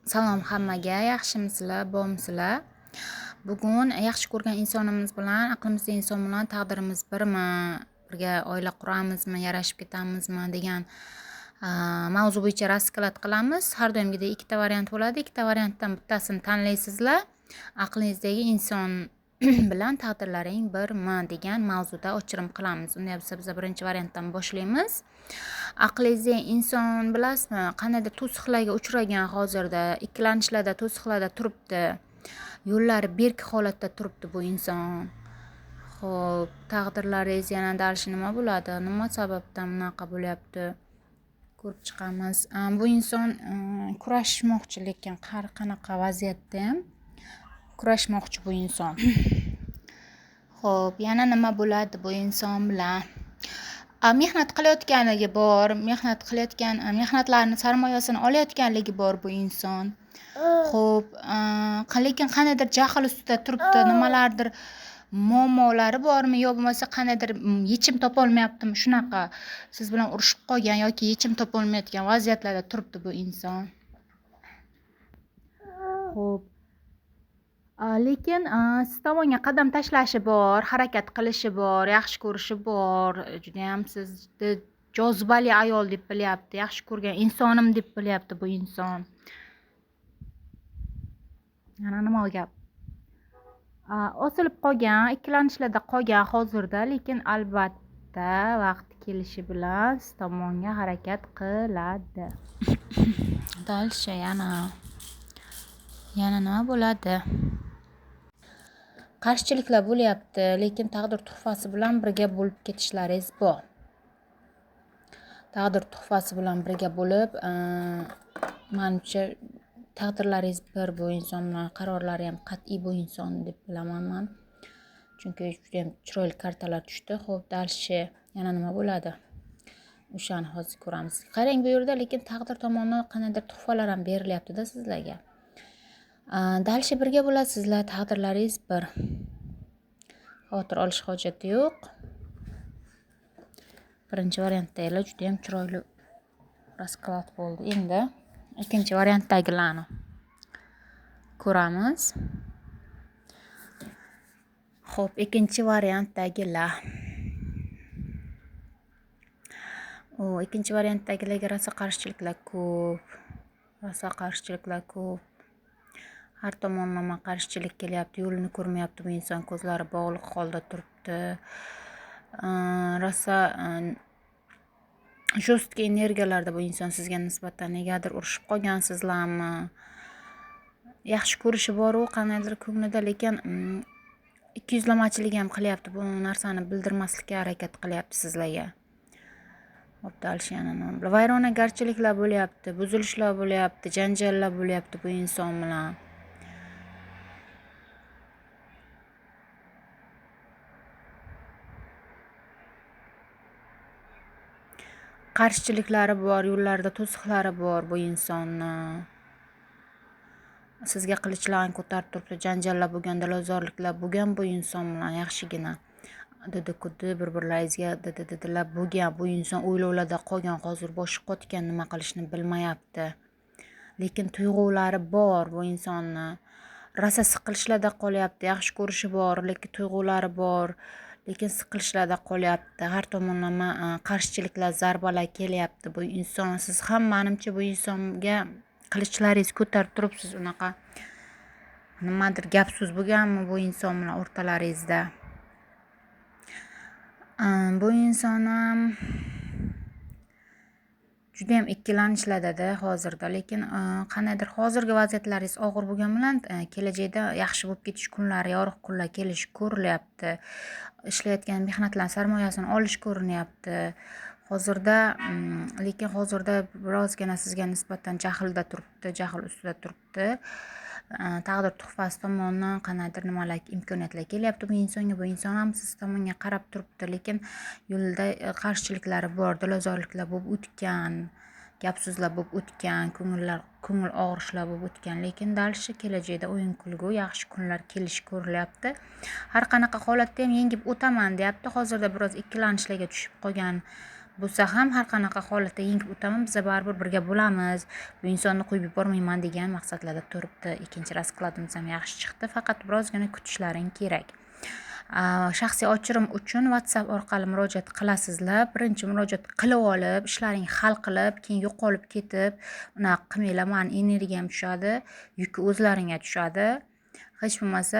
Salom hammaga, yaxshimisizlar, bormisizlar? Bugun yaxshi ko'rgan insonimiz bilan, aqlimizda inson bilan taqdirimiz birmi, birga oila quramizmi, yarashib ketamizmi degan mavzu bo'yicha rasklad qilamiz. Har doimgidek ikkita variant bo'ladi. Ikkita variantdan bittasini tanlaysizlar. Aqlingizdagi inson bilan taqdirlaring birmi degan mavzuda ochirim qilamiz. Unda bo'lsa biz birinchi variantdan boshlaymiz. Aqlingizdagi inson bilasizmi, qandaydir to'siqlarga uchragan hozirda, ikkilanishlarda, to'siqlarda turibdi. Yo'llari berk holatda turibdi bu inson. Xo'p, taqdirlaringiz yana dalishi nima bo'ladi? Nima sababdan bunaqa bo'lyapti? Ko'rib chiqamiz. Bu inson kurashmoqchi, lekin har qanaqa vaziyatda ham kurashmoqchi bu inson. Xo'p, yana nima bo'ladi bu inson bilan? Mehnat qilayotganligi bor, mehnat qilayotgan, mehnatlarni sarmoyasini olayotganligi bor bu inson. Xo'p, lekin qandaydir jahl ustida turibdi, nimalardir muammolari bormi, yo bo'lmasa qandaydir yechim topolmayaptimi, shunaqa siz bilan urushib qolgan yoki yechim topolmayotgan vaziyatlarda turibdi bu inson. Xo'p, lekin siz tomonga qadam tashlashi bor, harakat qilishi bor, yaxshi ko'rishi bor, judayam sizni jozibali ayol deb bilyapti, yaxshi ko'rgan insonim deb bilyapti bu inson. Yana nima gap? Osilib qolgan, ikkilanishlarda qolgan hozirda, lekin albatta vaqt kelishi bilan siz tomonga harakat qiladi. Дальше yana nima bo'ladi? Qarshiliklar bo'lyapti, lekin taqdir tuhfasi bilan birga bo'lib ketishlaringiz bor. Taqdir tuhfasi bilan birga bo'lib, menimcha taqdirlaringiz bir bu inson bilan, qarorlari ham qat'iy bu inson deb bilaman men. Chunki juda ham chiroyli kartalar tushdi. Xo'p, dальше yana nima bo'ladi? O'shani hozir ko'ramiz. Qarang, bu yerda lekin taqdir tomonidan qandaydir tuhfalar ham berilyapti-da sizlarga. Dальше birga bo'lasizlar, taqdirlaringiz bir. Xavotir olish hojati yo'q. Birinchi variantdagilar juda ham chiroyli rasklad bo'ldi. Endi ikkinchi variantdagilarni ko'ramiz. Xo'p, ikkinchi variantdagilar. Ikkinchi variantdagilarga rosa qarshiliklar ko'p. Rosa qarshiliklar ko'p. Har tomonlama qarshilik kelyapti, yo'lini ko'rmayapti bu inson, ko'zlari bog'liq holda turibdi. Rosa жесткий energiyalarda bu inson sizga nisbatan negadir urushib qolgansizlarmi? Yaxshi ko'rishi bor u qandaydir ko'nglida, lekin ikkiyuzlamachilik ham qilyapti, bu narsani bildirmaslikka harakat qilyapti sizlarga. Xo'p, dальше yana nima? Vayronagarchiliklar bo'lyapti, buzilishlar bo'lyapti, janjallar bo'lyapti bu inson bilan. Qarshiliklari bor, yo'llarida to'siqlari bor bu insonni. Sizga qilichlarni ko'tarib turibdi, janjallar bo'lgan, dilozorliklar bo'lgan bu inson bilan yaxshigina. Didi-kudi bir-birlaringizga didi-didilar bo'lgan. Bu inson o'ylovlarda qolgan, hozir boshi qotgan, nima qilishni bilmayapti. Lekin tuyg'ulari bor bu insonni. Rosa siqilishlarda qolyapti, yaxshi ko'rishi bor, lekin tuyg'ulari bor. Lekin siqilishlarda qolyapti. Har tomonlama qarshiliklar, zarbalar kelyapti bu inson. Siz ham menimcha bu insonga qilichlaringiz ko'tarib turibsiz, unaqa nimadir gap so'z bo'lganmi bu inson bilan o'rtalaringizda? Bu inson ham juda ham ikkilanishlarda hozirda, lekin qandaydir hozirgi vaziyatlaringiz og'ir bo'lgani bilan kelajakda yaxshi bo'lib ketish kunlari, yorug' kunlar kelishi ko'rilyapti. Ishlayotgan mehnatlar sarmoyasini olish ko'rinyapti. Hozirda, lekin hozirda birozgina sizga nisbatan jahlda turibdi, jahl ustida turibdi. Taqdir tuhfasi tomonidan qandaydir nimalar, imkoniyatlar kelyapti bu insonga. Bu inson ham siz tomonga qarab turibdi, lekin yo'lda qarshiliklari bor, dilozorliklar bo'lib o'tgan, gap so'zlar bo'lib o'tgan, ko'ngil og'rishlar bo'lib o'tgan, lekin dальше kelajakda o'yin kulgu, yaxshi kunlar kelishi ko'rilyapti. Har qanaqa holatda ham yengib o'taman deyapti. Hozirda biroz ikkilanishlarga tushib qolgan Bo'lsa ham har qanaqa holatda yengib o'taman, biza baribir birga bo'lamiz, bu insonni qo'yib yubormayman degan maqsadlarda turibdi. Ikkinchi raskladimiz ham yaxshi chiqdi, faqat birozgina kutishlaring kerak. Shaxsiy ochirim uchun WhatsApp orqali murojaat qilasizlar. Birinchi murojaat qilib olib, ishlaring hal qilib, keyin yo'qolib ketib, unaqa qilmanglar, mani energiyam tushadi, yuki o'zlaringga tushadi. Hech bo'lmasa